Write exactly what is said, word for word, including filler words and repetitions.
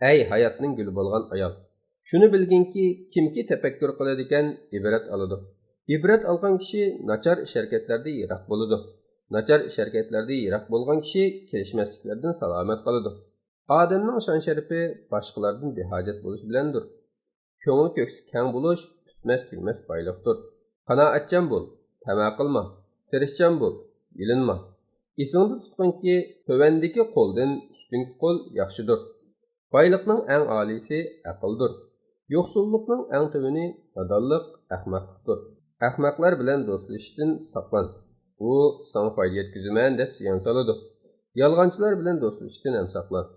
ئەي ھاياتنىڭ گۈلى بولغان ئايال! شۇنى بىلگىنكى، كىمكى تەپەككۇر قىلىدىكەن، ئىبرەت ئالىدۇ. ئىبرەت ئالغان كىشى ناچار ئىش-ھەرىكەتلەردىن يىراق بولىدۇ. ناچار ئىش-ھەرىكەتلەردىن يىراق بولغان كىشى كېلىشمەسلىكلەردىن سالامەت قالىدۇ. ئادەمنىڭ شان-شەرىپى باشقىلاردىن بىھاجەت بولۇش بىلەندۇر. كۆڭلى كۆكسى كەڭ بولۇش، پۈتمەس-تۈگىمەس بايلىقتۇر. قانائەتچان بول، تەمە قىلما، تىرىشچان بول، يېلىنما. ئېسىڭدە تۇتقىنكى، تۆۋەندىكى قولدىن ئۈستۈنكى قول ياخشىدۇر. بايلىقنىڭ ئەڭ ئالىيسى ئەقىلدۇر. يوقسۇللۇقنىڭ ئەڭ تۆۋىنى نادانلىق، ئەخمەقلىقتۇر. ئەخمەقلەر بىلەن دوستلىشىشتىن ساقلان. ئۇ ساڭا پايدا يەتكۈزىمەن دەپ زىيان سالىدۇ. يالغانچىلار بىلەن دوستلىشىشتىن ھەم ساقلان.